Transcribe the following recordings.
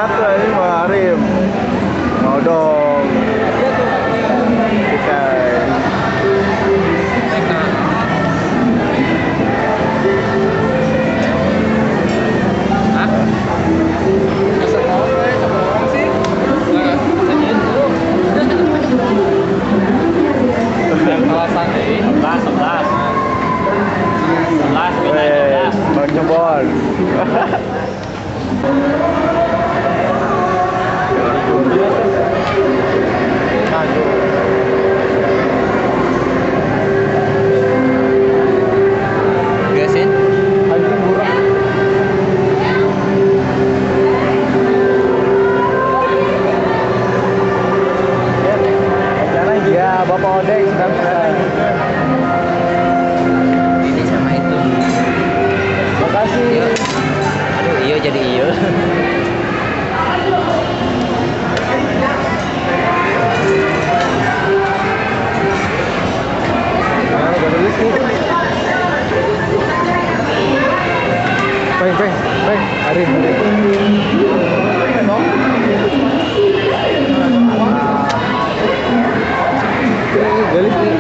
Satu ini mah Arim. Nodong. Kita. Hah? Sebelas, sebelas, Wes, Bang Jebon. Gasin. Anjing murah. Ya, Bapak Odeng sedang Ini sama itu. Makasih. Aduh, iyo jadi iyo. Nah, udah rilis nih. Peng, peng, peng, Arin, Arin. Ini gelis nih.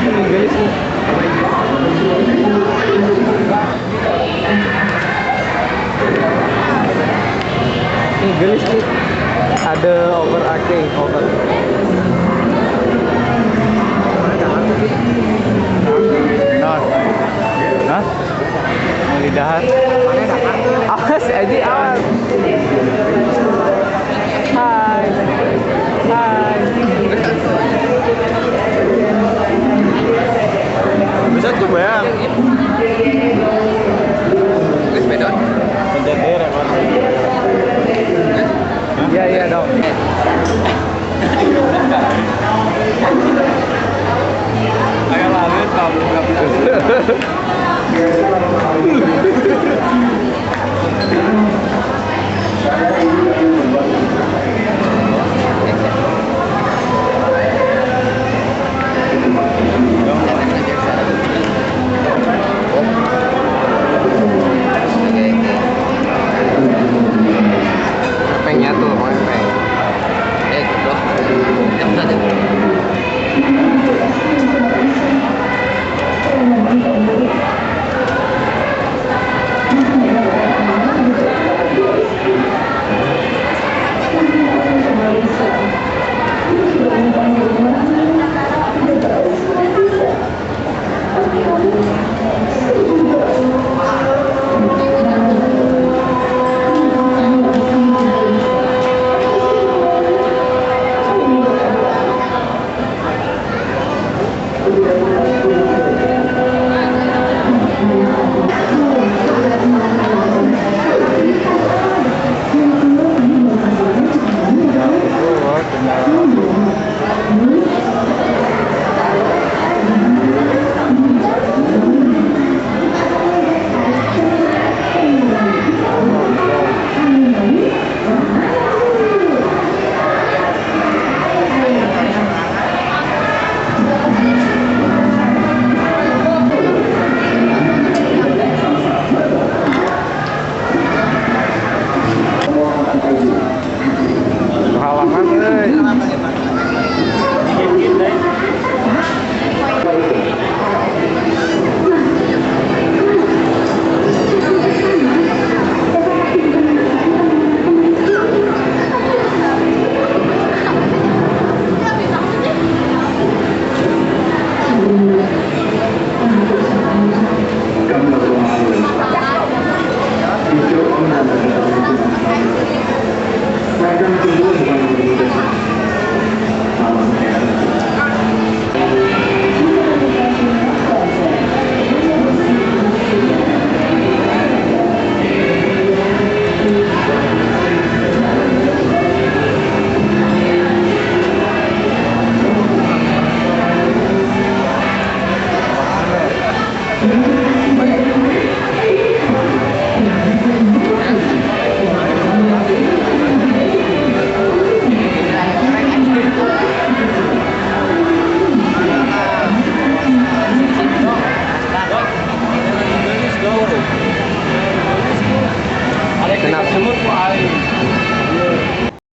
Ini gelis nih. Ini gelis nih. Ada overacting, over. Nah. Hah? Mau dahar? Awas, Aji, awas.